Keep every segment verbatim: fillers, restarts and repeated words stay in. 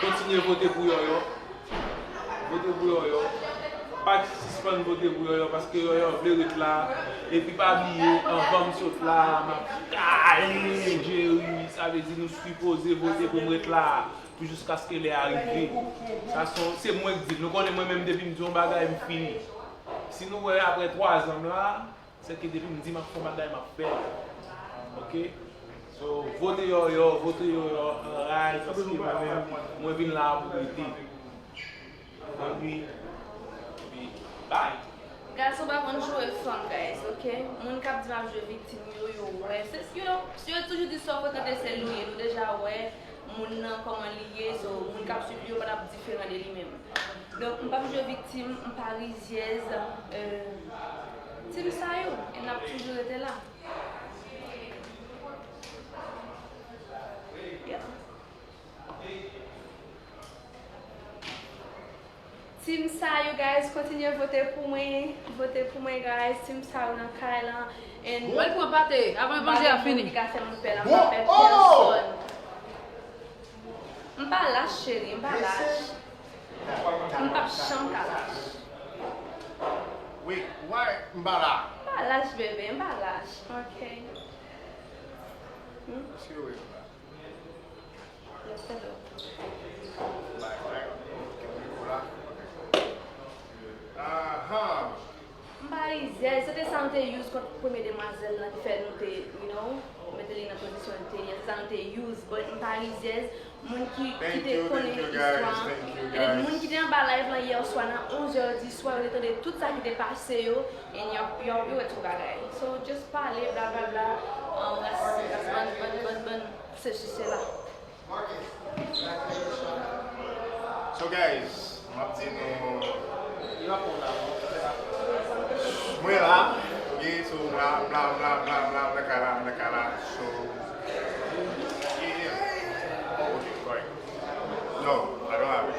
Kontinye vote pou Yòyò. Vote pou Yòyò. Pa sispann vote pou Yòyò paske Yòyò vle ret la. Epi pa bliye, anvan m sot la, m ap kale Jerry. Sa vle di nou sipoze vote pou m ret la. Pou jiskaske lè a rive. Sa se, se mwen k di l. Nou konnen mwen menm depi m di yon bagay, m fini. Si nou wè apre twa zan m la, se ke depi m di m ap fè yon bagay, m ap fè l. Oke? So, vote Yòyò, vote Yòyò anraj, paske mwen menm, mwen vin la a pou rete. Bonn nuit. Epi, bye. Gason pa konn joure fanm, guys, oke? Moun k ap di m ap jwe viktim yo, yo wè. Se, you know, si yo toujou di sa w frekante, se l ou ye. Nou deja wè moun nan kòman li ye, so moun k ap swiv li yo pa t ap diferan de li menm. Donk, m p ap jwe viktim, m pa rizyèz, euh, team sa yo, e n ap toujou rete la. Yeah. Team sa yo, guys, kontinye vote pou mwen, vote pou mwen, guys, team sa yo nan kay lan. And Mwen pran pate, avan manje a fini. Ki ka fè m pè la, m pa pè pèsòn. M pa lach, cheri, m pa lach. M p ap janm ka lach. Wait, why? M pa la. M pa lach, bebe, m pa lach, oke? Hmm? Èske w wè m la? Yes, hello. Bye, bye. Aha. M pa rizyèz, se te sa nou te use kont premye demwazèl lan ki fè nou te, you know, mete li nan pozisyon li te ye. Se sa nou te use, but m pa rizyèz. Moun ki, ki te konnen istwa an. E depi moun ki te anba live lan yè swa nan onz è di swa, yo te tande tout sa ki te pase yo, and yo, yo, yo wè tout bagay. So, just pale, bla, bla, bla, um, ras, ras, bann, bann, bann, bann, sesi, sela. So guys, m ap di nou, mwen la, ok, so m la, m la, m la, m la, m la, m nan kay la, m nan kay la, so, yeah, yeah. Oh, ok, correct. No, I don't have it.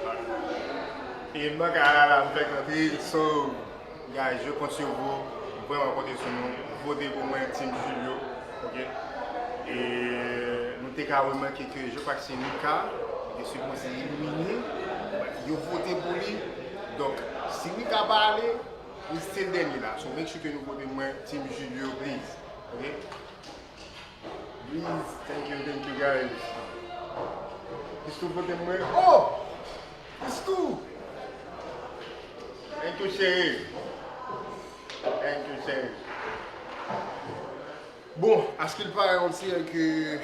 Alright. E m nan kay la, la, m fèk rantre, so, Guys, je compte sur vous. Vrèman konte sou nou. Vote pou mwen, Team Julio. Ok? E nou te ka remake ke, je crois que c'est Nika ki te sipoze elimine. Yo vote pou li. Donk, si Nika pa ale, li still dènye la. So, make sure ke nou vote mwen, Team Julio, please. Ok? Please, thank you, thank you, guys. Pistou vote mwen. Oh! Pistou! Thank you, cheri. Thank you, cheri. Bon, à ce qu'il paraît, on dirait que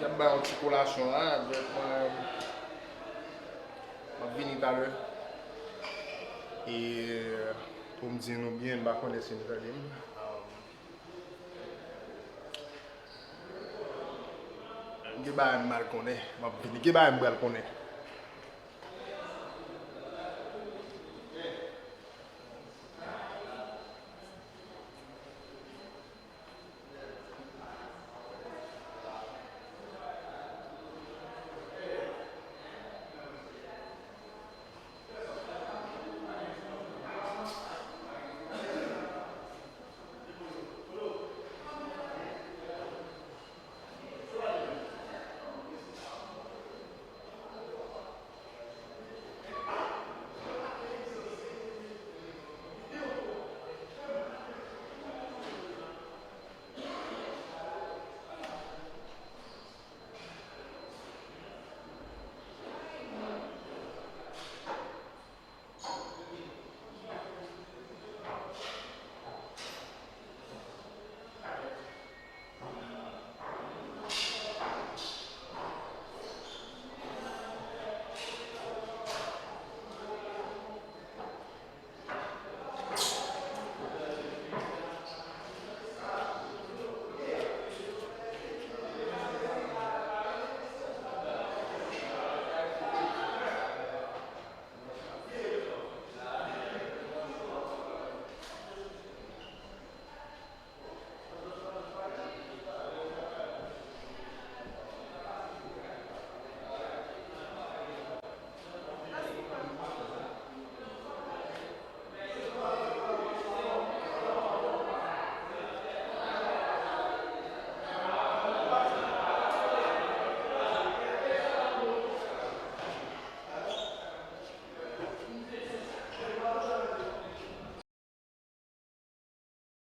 y ap bay yon ti kolasyon la, donk mwen, m ap vini talè. E, pou m di nou byen, m pa konnen si nou tande m. Gen bagay m mal konnen. M ap vini. Gen bagay m pral konnen.